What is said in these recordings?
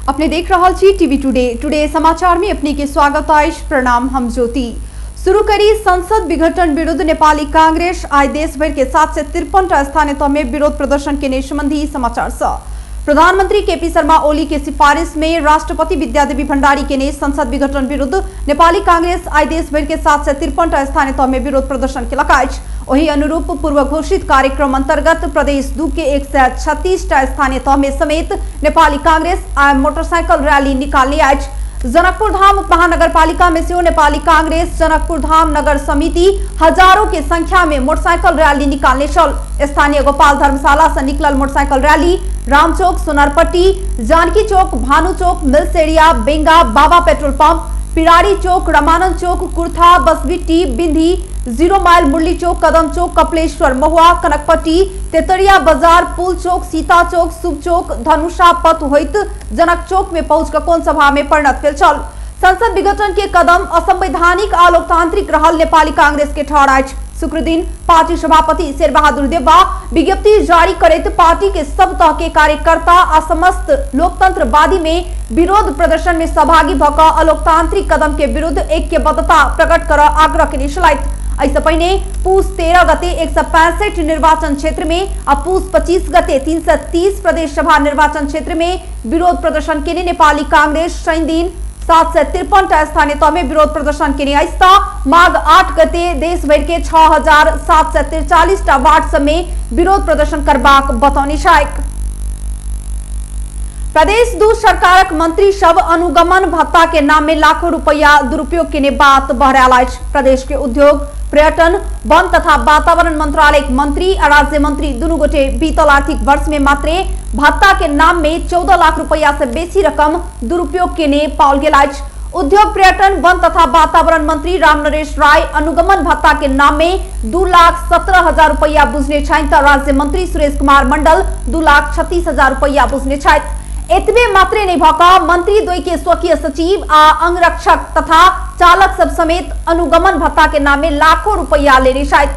अपने देख रहल छी टीवी टुडे। टुडे समाचार में अपने के स्वागत अछि। प्रणाम, हम ज्योति। शुरू करी संसद विघटन विरुद्ध नेपाली कांग्रेस आइ देश भर के 753 टा स्थानीय तह में विरोध प्रदर्शन केने संबंधी समाचार सँ। प्रधानमंत्री केपी शर्मा ओली के सिफारिश में राष्ट्रपति विद्यादेवी भंडारी केने संसद विघटन विरुद्ध नेपाली कांग्रेस आइ देश भर के 753 टा स्थानीय तह में विरोध प्रदर्शन केलक अछि। ओहि अनुरूप पूर्व घोषित कार्यक्रम अंतर्गत प्रदेश 2 के 136 टा स्थानीय तह में समेत नेपाली कांग्रेस आइ मोटरसाइकिल रैली निकालने अछि। जनकपुर धाम उप महानगरपालिका में सेहो नेपाली कांग्रेस जनकपुर धाम नगर समिति हजारों के संख्या में मोटरसाइकिल रैली निकालने छल। स्थानीय गोपाल धर्मशाला से निकलल motorcycle rally Ramchowk, Sonarpatti, Janaki Chowk, Bhanu Chowk, mills area, Benga, Baba petrol pump, Pirari Chowk, Ramanand Chowk, Kurtha, Basbitti, Bindhi, 0 mile, Murli Chowk, Kadam Chowk, Kapleshwar, Mahuwa, Kanakpatti, Tetariya Bazar, Pul Chowk, Sita Chowk, Shubh Chowk, Dhanusha पथ होइत जनक चौक में पहुंच कऽ कोन सभा में परिणत भेल छल। संसद विघटन के कदम असंवैधानिक आ लोकतांत्रिक रहल नेपाली कांग्रेस के ठहर अछि। शुक्र दिन पार्टी सभापति शेरबहादुर देउवा विज्ञप्ति जारी करैत पार्टी के सब तह के कार्यकर्ता आ समस्त लोकतंत्रवादी में विरोध प्रदर्शन में सहभागी भऽ कऽ अलोकतांत्रिक कदम के विरुद्ध ऐक्यबद्धता प्रकट कर आग्रह केने छलथि। एहिसँ पहिने पूस 13 गते 165 निर्वाचन क्षेत्र में आ पूस 25 गते 330 प्रदेश सभा निर्वाचन क्षेत्र में विरोध प्रदर्शन केने नेपाली कांग्रेस शनि दिन 753 टा स्थानीय तह में विरोध प्रदर्शन केने अछि त माघ 8 गते देश भरि के 6743 टा वार्ड सब में विरोध प्रदर्शन करबाक बतौने छथि। प्रदेश 2 सरकारक मंत्री सब अनुगमन भत्ता के नाम में लाखों रुपया दुरुपयोग केने बात बहरायल अछि। प्रदेश के उद्योग, पर्यटन, वन तथा वातावरण मंत्रालय मंत्री आ राज्य मंत्री दुनू गोटे बीतल आर्थिक वर्ष में मात्रे भत्ता के नाम में 14 लाख रुपया से बेसी रकम दुरुपयोग केने पाओल गेल अछि। उद्योग, पर्यटन, वन तथा वातावरण मंत्री रामनरेश राय अनुगमन भत्ता के नाम में 2,17,000 रुपया बुझने छनि त राज्य मंत्री सुरेश कुमार मंडल 2,36,000 रुपया बुझने छथि। एतबे मात्रे नहीं भऽ कऽ मंत्री द्वय के स्वकीय सचिव आ अंगरक्षक तथा चालक सब समेत अनुगमन भत्ता के नाम में लाखों रुपया लेने छथि।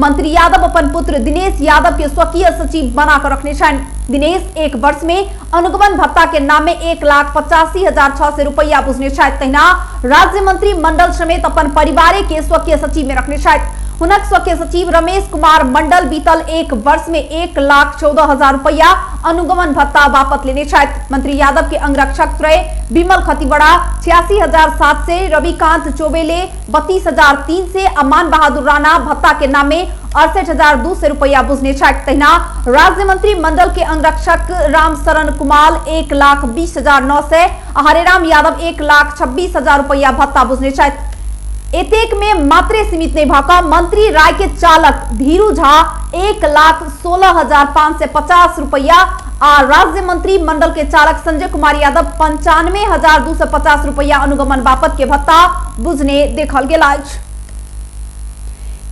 मंत्री यादव अपन पुत्र दिनेश यादव के स्वकीय सचिव बना कर रखने छनि। दिनेश एक वर्ष में अनुगमन भत्ता के नाम में 1,85,600 रुपया बुझने छथि। तहिना राज्य मंत्री मंडल समेत अपन परिवारे के स्वकीय सचिव में रखने छथि। हुनक स्वकीय सचिव रमेश कुमार मंडल बीतल एक वर्ष में 1,14,000 रुपया अनुगमन भत्ता वापस लेने छथि। मंत्री यादव के अंगरक्षक त्रय विमल खतिवड़ा 86,700, रविकांत चौबेले 32,300, अमान बहादुर राणा भत्ता के नाम में 68,200 रुपया बुझने छथि। तहिना राज्य मंत्री मंडल के अंगरक्षक रामशरण कुमार 1,20,900 आ हरेराम यादव 1,26,000 रुपया भत्ता बुझने छथि। एतेक में मात्रे सीमित नहीं भऽ कऽ मंत्री राय के चालक धीरू झा 1,16,550 रुपया आ राज्य मंत्री मंडल के चालक संजय कुमार यादव 95,250 रुपया अनुगमन बापत के भत्ता बुझने देखल गेल अछि।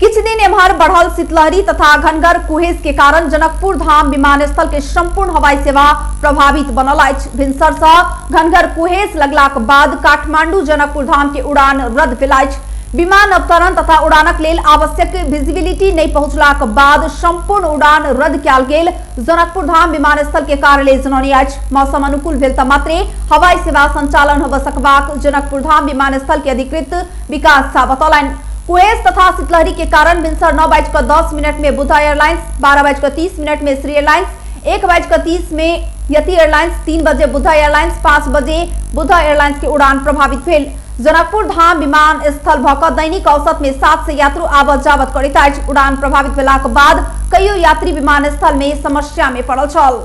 किछु दिन एम्हर बढ़ल शीतलहरी तथा घनगर कुहेस के कारण जनकपुर धाम विमानस्थल के संपूर्ण हवाई सेवा प्रभावित बनल अछि। भिनसर सँ घनगर कुहेस लगलाक बाद काठमांडू जनकपुर धाम के उड़ान रद्द भेल अछि। विमान अवतरण तथा उड़ानक लेल आवश्यक विजिबिलिटी नहि पहुंचलाक बाद संपूर्ण उड़ान रद्द कयल गेल जनकपुर धाम विमानस्थल के कार्यालय जनौने अछि। मौसम अनुकूल भेल त मात्रे हवाई सेवा संचालन होबय सकबाक जनकपुर धाम विमानस्थल के अधिकृत विकास झा बतौलनि। कुहेस तथा शीतलहरी के कारण भिनसर 9:10 में बुद्धा एयरलाइंस, 12:30 में श्री एयरलाइंस, 1:30 में यति एयरलाइंस, 3 बजे बुद्धा एयरलाइंस, 5 बजे बुद्धा एयरलाइंस के उड़ान प्रभावित भेल। जनकपुर धाम विमान स्थल भऽ कऽ दैनिक औसत में 700 यात्रु आवत जावत करैत अछि। उड़ान प्रभावित भेलाक बाद कईयो यात्री विमानस्थल में समस्या में पड़ल छल।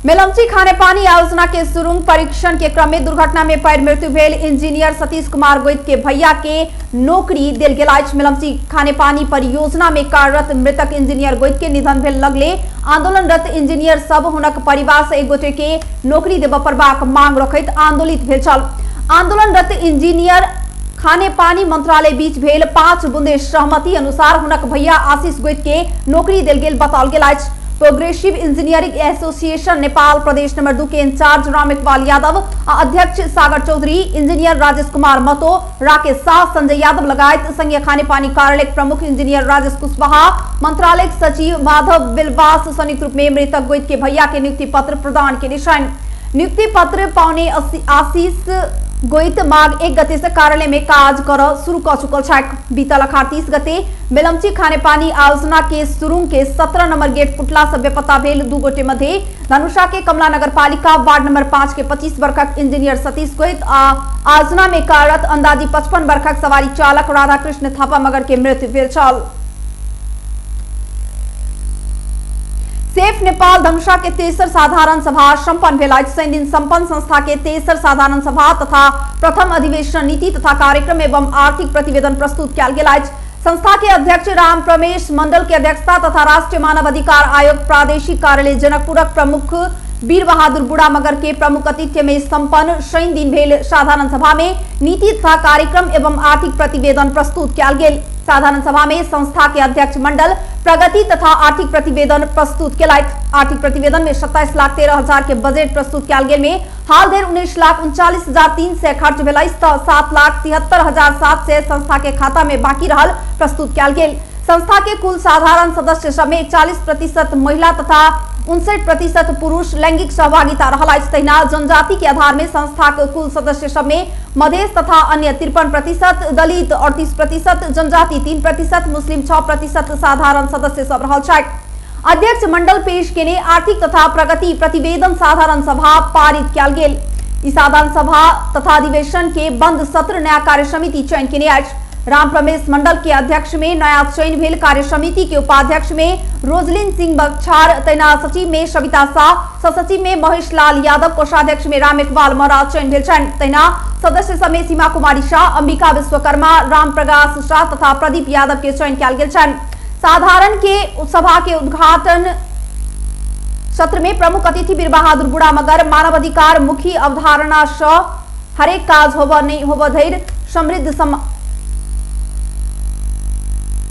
मेलम्ची खानेपानी आयोजना के सुरुंग परीक्षण के क्रम में दुर्घटना में पैर मृत्यु भेल इंजीनियर सतीश कुमार गोइत के भैया के नौकरी देल गेल अछि। मेलम्ची खानेपानी परियोजना में कार्यरत मृतक इंजीनियर गोइत के निधन भेल लगले आंदोलनरत इंजीनियर सब हुनक परिवार से एक गोटे के नौकरी देबय पड़बाक मांग रखैत आंदोलित भेल छल। आंदोलनरत इंजीनियर खानेपानी मंत्रालय बीच भेल 5 बुंदे सहमति अनुसार हुनक भैया आशीष गोइत के नौकरी देल गेल बताओल गेल अछि। प्रोग्रेसिव इंजीनियरिंग एसोसिएशन नेपाल प्रदेश नंबर 2 के इंचार्ज राम इकबाल यादव आ अध्यक्ष सागर चौधरी, इंजीनियर राजेश कुमार महतो, राकेश शाह, संजय यादव लगायत संघीय खानेपानी कार्यालय प्रमुख इंजीनियर राजेश कुशवाहा, मंत्रालय सचिव माधव बिलवास संयुक्त रूप में मृतक गोइत के भैया के नियुक्ति पत्र प्रदान केने छनि। नियुक्ति पत्र पाउने आशीष गोइत माघ 1 गते से कार्यालय में काज कर शुरू कर चुकल छथि। बीतल अखाड़ 30 गते बेलमची खानेपानी आयोजना के सुरुंग के 17 नंबर गेट फुटला से बेपत्ता भेल 2 गोटे मध्य धनुषा के कमला नगरपालिका वार्ड नंबर 5 के 25 वर्षक इंजीनियर सतीश गोइत आ आयोजना में कार्यरत अंदाजी 55 वर्षक सवारी चालक राधाकृष्ण थापा मगर के मृत्यु भेल छल। सेफ नेपाल धनुषा के तेसर साधारण सभा संपन्न भेल अछि। शनि दिन संपन्न संस्था के तेसर साधारण सभा तथा प्रथम अधिवेशन नीति तथा कार्यक्रम एवं आर्थिक प्रतिवेदन प्रस्तुत कयल गेल अछि। संस्था के अध्यक्ष राम प्रमेश मंडल के अध्यक्षता तथा राष्ट्रीय मानव अधिकार आयोग प्रादेशिक कार्यालय जनकपुरक प्रमुख वीर बहादुर बुढ़ा मगर के प्रमुख आतिथ्य में संपन्न शनि दिन भेल साधारण सभा में नीति तथा कार्यक्रम एवं आर्थिक प्रतिवेदन प्रस्तुत कयल गेल। साधारण सभा में संस्था के अध्यक्ष मंडल प्रगति तथा आर्थिक प्रतिवेदन प्रस्तुत केलथि। आर्थिक प्रतिवेदन में 27,13,000 के बजट प्रस्तुत कयल गेल में हाल धरि 19,39,300 खर्च भेल अछि तऽ 7,73,700 संस्था के खाता में बाकी रहल प्रस्तुत कयल गेल। संस्था के कुल साधारण सदस्य सब में 41% महिला तथा 59% पुरुष लैंगिक सहभागिता रहल अछि। तहिना जनजाति के आधार में संस्था के कुल सदस्य सब में मधेश तथा अन्य 53%, दलित 38%, जनजाति 3%, मुस्लिम 6% साधारण सदस्य सब रहल छथि। अध्यक्ष मंडल पेश केने आर्थिक तथा प्रगति प्रतिवेदन साधारण सभा पारित कयल गेल। ई साधारण सभा तथा अधिवेशन के बंद सत्र नया कार्य समिति चयन केने अछि। राम प्रमेश मंडल के अध्यक्ष में नया चयन भेल कार्य समिति के उपाध्यक्ष में रोजलिन सिंह बक्षार, तैना सचिव में सविता शाह, सचिव में महेश लाल यादव, कोषाध्यक्ष में राम इकबाल महाराज चयन भेल छनि। तहिना सदस्य सब में सीमा कुमारी शाह, अंबिका विश्वकर्मा, राम प्रकाश शाह तथा प्रदीप यादव के चयन कयल गेल छनि। साधारण के सभा के उद्घाटन सत्र में प्रमुख अतिथि वीर बहादुर बुढ़ा मगर मानव अधिकार मुखी अवधारणा सँ हरेक काज होब नहीं होब धरि समृद्ध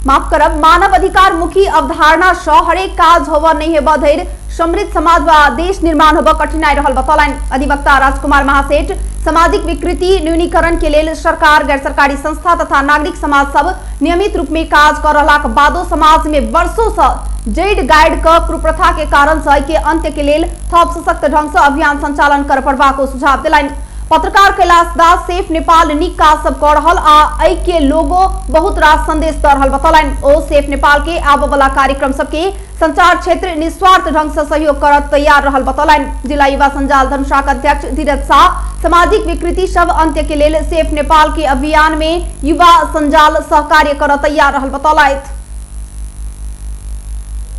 माफ करब मानव अधिकार मुखी अवधारणा सँ हरेक काज होब नहीं हेब धरि समृद्ध समाज व देश निर्माण होब कठिनाई रहल बतौलनि। अधिवक्ता राजकुमार महासेठ सामाजिक विकृति न्यूनीकरण के लेल सरकार, गैर सरकारी संस्था तथा नागरिक समाज सब नियमित रूप में काज कर रहलाक बादो समाज में वर्षों से जड़ गाइड क कुप्रथा के कारण से के अंत्य के लेल थप सशक्त ढंग से अभियान संचालन कर पड़बाक सुझाव देलनि। पत्रकार कैलाश दास सेफ नेपाल नीक काज सब कर रहल आ एहि के लोगो बहुत रास संदेश दऽ रहल बतौलनि। ओ सेफ नेपाल के आबय वाला कार्यक्रम सबके संचार क्षेत्र निस्वार्थ ढंग से सहयोग करत तैयार रहल बतौलनि। जिला युवा संजाल धनुषाक अध्यक्ष धीरज शाह सामाजिक विकृति सब अंत्य के लेल सेफ नेपाल के अभियान में युवा संजाल सहकार्य कर तैयार रहल बतौलथि।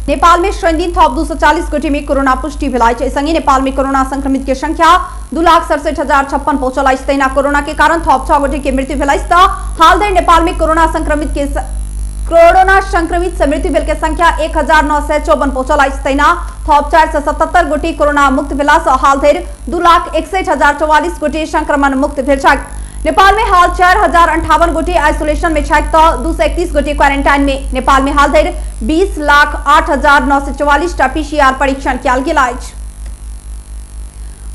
नेपाल में शनि दिन थप 240 गोटे में कोरोना पुष्टि भेल अछि। संगे नेपाल में कोरोना संक्रमित के संख्या 2,67,056 पहुंचल अछि। तहिना कोरोना के कारण थप 6 गोटे के मृत्यु भेल अछि। तऽ हाल धरि नेपाल में कोरोना संक्रमित से मृत्यु भेल के संख्या 1,954 पहुंचल अछि। तहिना थप 477 गोटे कोरोना मुक्त भेला से हाल धरि 2,61,044 गोटे संक्रमण मुक्त भेल छथि। नेपाल में हाल 4,058 गोटे आइसोलेशन में छथि तऽ 231 गोटे क्वारेंटाइन में। नेपाल में हाल धरि 20,08,944 टा पीसीआर परीक्षण कयल गेल अछि।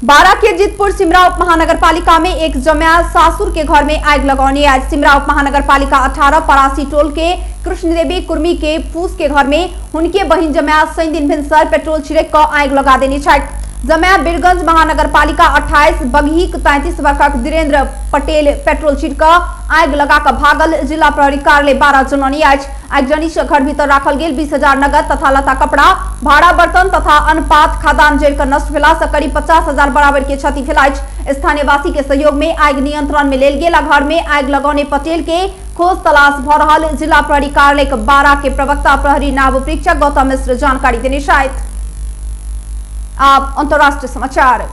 बारा के जितपुर सिमरा उप महानगरपालिका में एक जमाया सासुर के घर में आग लगौने आज। सिमरा उप महानगरपालिका 18 परासी टोल के कृष्ण देवी कुर्मी के फूस के घर में उनके बहिन जमाया शनि दिन भिनसर पेट्रोल छिड़क कऽ आगि लगा देने छथि। जमाया बीरगंज महानगरपालिका 28 बगहीक 33 वर्षक धीरेन्द्र पटेल पेट्रोल छिड़क आगि लगा कऽ भागल। जिला प्रहरी कार्यालय 12 जनौनी अछि। आगिजनी से घर भीतर राखल गेल 20,000 नगद तथा लता कपड़ा, भाड़ा बर्तन तथा अनपात खादान जरि कऽ नष्ट भेला से करीब 50,000 बराबर के क्षति भेल अछि। स्थानीयवासी के सहयोग में आगि नियंत्रण में लेल गेल आ घर में आगि लगौने पटेल के खोज तलाश भऽ रहल जिला प्रहरी कार्यालय 12 के प्रवक्ता प्रहरी नायब उपरीक्षक गौतम मिश्र जानकारी देने छथि। आप अंतर्राष्ट्रीय समाचार।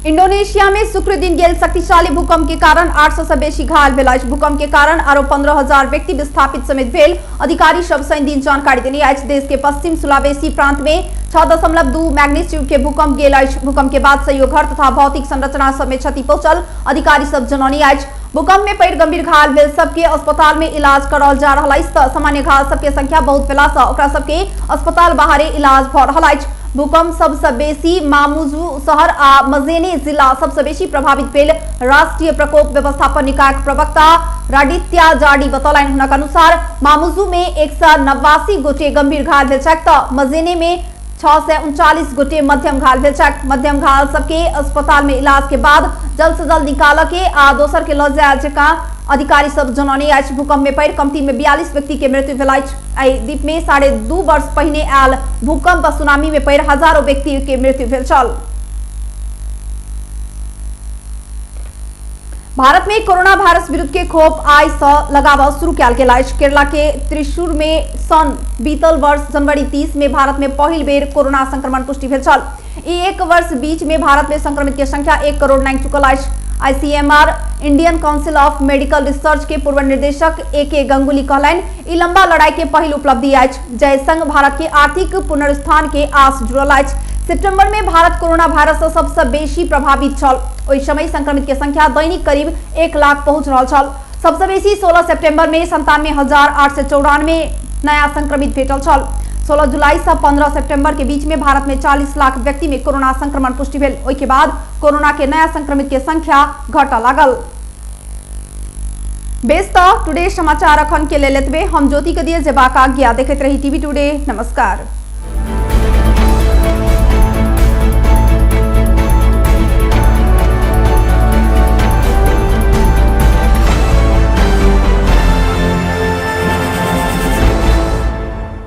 इंडोनेशिया में शुक्र दिन गेल शक्तिशाली भूकंप के कारण 800 से बेसी घायल भेल अछि। भूकंप के कारण आरो 15,000 व्यक्ति विस्थापित समेत भेल अधिकारी सब शनि दिन जानकारी देने अछि। देश के पश्चिम सुलावेसी प्रांत में 6.2 मैग्नीट्यूड के भूकंप गेल अछि। भूकंप के बाद सैयो घर तथा भौतिक संरचना सब में क्षति पहुंचल अधिकारी सब जनौने अछि। भूकंप में पड़ि गंभीर घायल भेल सबके अस्पताल में इलाज कराओल जा रहल अछि। सामान्य घायल सबके संख्या बहुत भेला से ओकरा सबके अस्पताल बाहरे इलाज भऽ रहल अछि। भूकंप सबसँ बेसी मामुजू शहर आ मजेने जिला सबसँ बेसी प्रभावित भेल राष्ट्रीय प्रकोप व्यवस्थापन निकायक प्रवक्ता राडित्या जाडी बतौलनि। हुनक अनुसार मामुजू में 189 गोटे गंभीर घायल भेल छथि तऽ मजेने में 639 गोटे मध्यम घायल भेल छथि। मध्यम घायल सबके अस्पताल में इलाज के बाद जल्द से जल्द निकालऽ के आ दोसर के लऽ जायल जकाँ अधिकारी सब जनौने अछि। भूकंप में पड़ि कमती में 42 व्यक्ति के मृत्यु भेल अछि। एहि द्वीप में 2.5 वर्ष पहिने आयल भूकंप आ सुनामी में पड़ि हजारों व्यक्ति के मृत्यु भेल छल। भारत में कोरोना वायरस विरुद्ध के खोप आइ से लगाबऽ शुरू कयल गेल अछि। केरला के त्रिशूर में सन बीतल वर्ष जनवरी 30 में भारत में पहिल बेर कोरोना संक्रमण पुष्टि भेल छल। ई एक वर्ष बीच में भारत में संक्रमित के संख्या 1 करोड़ नांघि चुकल अछि। ICMR Indian Council of Medical Research के पूर्व निर्देशक ए.के. गंगुली कहलनि, ई लंबा लड़ाई के पहिल उपलब्धि अछि, जाहि संग भारत के आर्थिक पुनरुत्थान के आस जुड़ल अछि। सितंबर में भारत कोरोना वायरस से सबसे बेसी प्रभावित छल। ओहि समय संक्रमित के संख्या दैनिक करीब 1 लाख पहुंच रहल छल। सबसे बेसी 16 सितंबर में 97,894 नया संक्रमित भेटल छल। 16 जुलाई से 15 सितंबर के बीच में भारत में 40 लाख व्यक्ति में कोरोना संक्रमण पुष्टि भेल। ओहि के बाद कोरोना के नया संक्रमित के संख्या घटऽ लागल। बेस तऽ टुडे समाचार अखन के लेल एतबे। हम ज्योति के दिए जेबाक आज्ञा। देखैत रही टीवी टुडे। नमस्कार।